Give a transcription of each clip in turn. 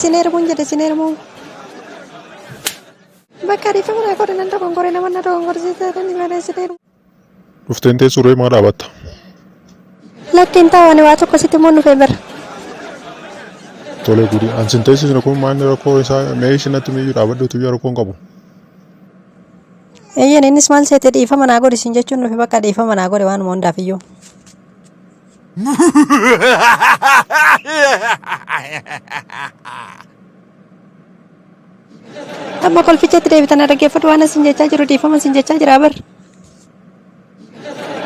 Sin heerumuun jedhe sin heerumuu. Bakka dhiifama naa godhi nan dogongore nama na dogongorsiiseedhani malee sin heerumu. Dhufteen teessuu ree maa dhaabatta? Lakki hin ta'u ani waa tokko sitti himuun dhufe bar. Tole gudi an sin teessisne kun maanni rakkoo isaa mee ishii natti miyyuu dhaabadhu tuyyaa rakkoo hin qabu. Eeyyeen innis maal seete dhiifama naa godhi sin jechuun dhufe bakka dhiifama naa godhi waanuma hundaaf iyyuu. Amma kolfichatti deebitan dhaggeeffadhu waan sin jechaa jiru dhiifama sin jechaa jira bar.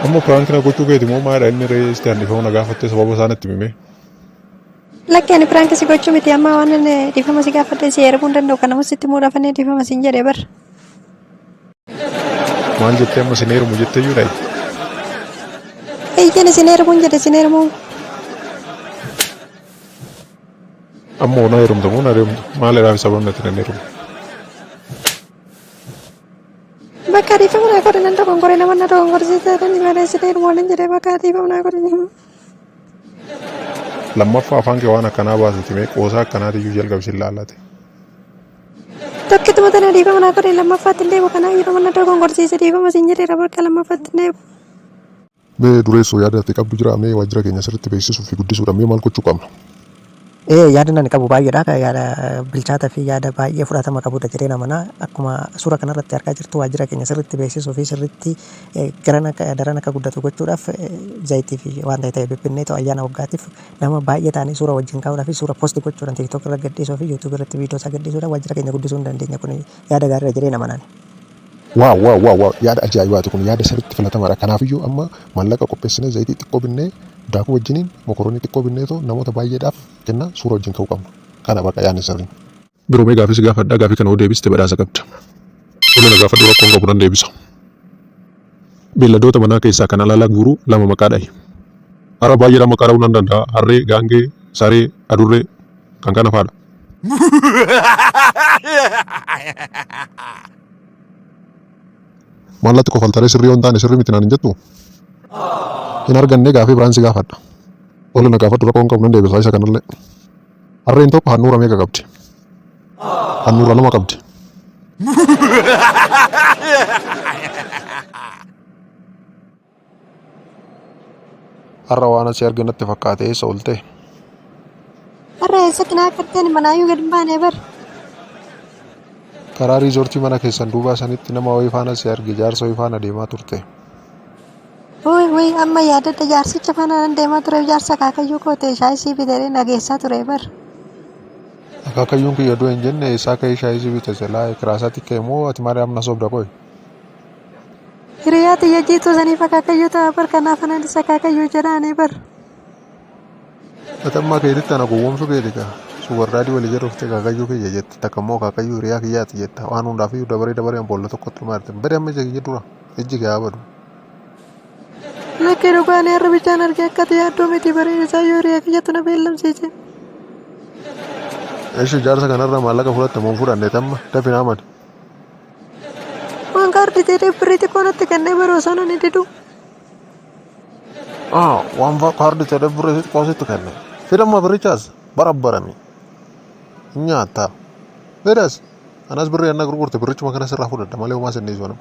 Amma piraanki na gochuu keeti moo maadha inni ree isti handhifama na gaafattee sababa isaa natti himime. Lakki ani piraanki si gochuu miti amma waan inni dhiifama si gaafadhe si heerumuu hin danda'u kanamu sitti muudhaaf inni dhiifama sin jedhe bar. Maal jettee amma sin heerumu jettee iyyuu dhayi. Eeyyeen isin heerumuun jedhe isin heerumuu. Amma na heerumta moo na heerumtu maalidhaaf sababni ati nan heerumne. Bakka dhiifama naa godhi nan dogongore nama na dogongorsiiseedhani malee isin heerumuu nan jedhe bakka dhiifama naa godhi. Lammaffaa afaan kee waan akkanaa baasiti mee qoosaa akkanaatiyyuu jalqabi sin laallate. Tokkittuma tana dhiifama naa godhi lammaffaatti hin deebi'u kanaa yeroo mana dogongorsiise dhiifama siin jedheera bakka lamaffaatti hin deebi'u. Mee dureessoo yaada ati qabdu jiraa mee waajjira keenya sirriitti beeksisuu fi guddisuudhaan mee maal gochuu qabna? Ee yaadni ani qabu baay'eedha. Yaada bilchaataa fi yaada baay'ee fudhatama qabudha jedheen amana. Akkuma suura kanarratti argaa jirtu waajjira keenya sirriitti beeksisuu fi sirriitti garan akka daran akka guddatu gochuudhaaf zayitii fi waan ta'e ta'e bibbinnee ta'u ayyaana waggaatiif nama baay'ee ta'anii suura wajjin kaa'uudhaa fi suura post gochuudhaan TikTok irra gadhiisuu fi YouTube irratti viidiyoo isaa gadhiisuudhaan waajjira keenya guddisuu hin dandeenya. Kun yaada gaariidha jedheen amana ani. Waaw waaw waaw waaw yaada ajaa'ibaati kun yaada sirriitti filatamaadha. Kanaafiyyuu amma maallaqa qopheessinee zayitii xiqqoo binnee daakuu wajjiniin mokoronii xiqqoo binneetoo namoota baay'eedhaaf kennaa suura wajjin ka'uu qabna. Kana baqa yaadni sirriin. Bro mee gaafii si gaafadha gaafii kana yoo deebiste badhaasa qabda. Tole na gaafadhu rakkoo hin qabu nan deebisa. Beelladoota manaa keessaa kan alala guuru lama maqaa dhahi. Ara baay'eedhaan maqaa dhahuu nan danda'a. Harree, gaangee, saree, adurree kan kana fa'aadha. Maal natti kofaltaree sirrii yoo hin taane sirrii miti naan hin jettuu? Hin arganne gaafii biraan si gaafadha. Tole na gaafadhu rakkoo hin qabu nan deebisa isa kanallee. Harreen tokko handhuura meeqa qabdi? Handhuura lama qabdi. Har'a waan asii arge natti fakkaate eessa oolte? Har'a eessatti na agarteen manaayyuu gad hin baane bar. Karaa riizoortii mana keessan duubaa sanitti nama wayii faana si arge jaarsa wayii faana deemaa turte. Wuy wuy amma yaadadha jaarsicha faana nan deemaa ture jaarsa akaakayyuu koo ta'e shaayii sii bitee na geessaa ture bar. Akaakayyuun kiyya du'e hin jenne eessaa ka'ee shaayii si bite silaa kiraasaatti ka'e moo ati maaliif na sobda qoy? Hiriyaa tiyya jiituu saniif akaakayyuu ta'a bar kanaaf anis akaakayyuu jedhaanii bar. Ati amma keetitti ana gowwoomsuu keeti kaa. Suubardaadii walii jala dhuftee akaakayyuu kiyya jette takka immoo akaakayyuu hiriyaa kiyyaati jetta waan hundaafiyyuu dabaree dabareen boolla tokkotti dhumaa jirti. Badi amma ija kiyya dura ijji kee haa badu. Lakki dhugaa ani har'a bichaan arge akka ati yaadduu miti barii isaayyuu hiriyaa kiyyatu na beellamsiise. Eshi jaarsa kanarraa maallaqa fudhatte moo hin fudhanne tamma dafi naa mali. Waan kaardii ta'e birrii xiqqoo natti kennee baruu osoo nani didu. Ah, waan kaardii ta'e birrii xiqqoo sitti kenne. Fidamma birrichaas barabbarami. Nyaatta. Fidas. Anas birrii anna gurgurte birrichuma kana sirraa fudhadha malee homaa sin dhiisu anam.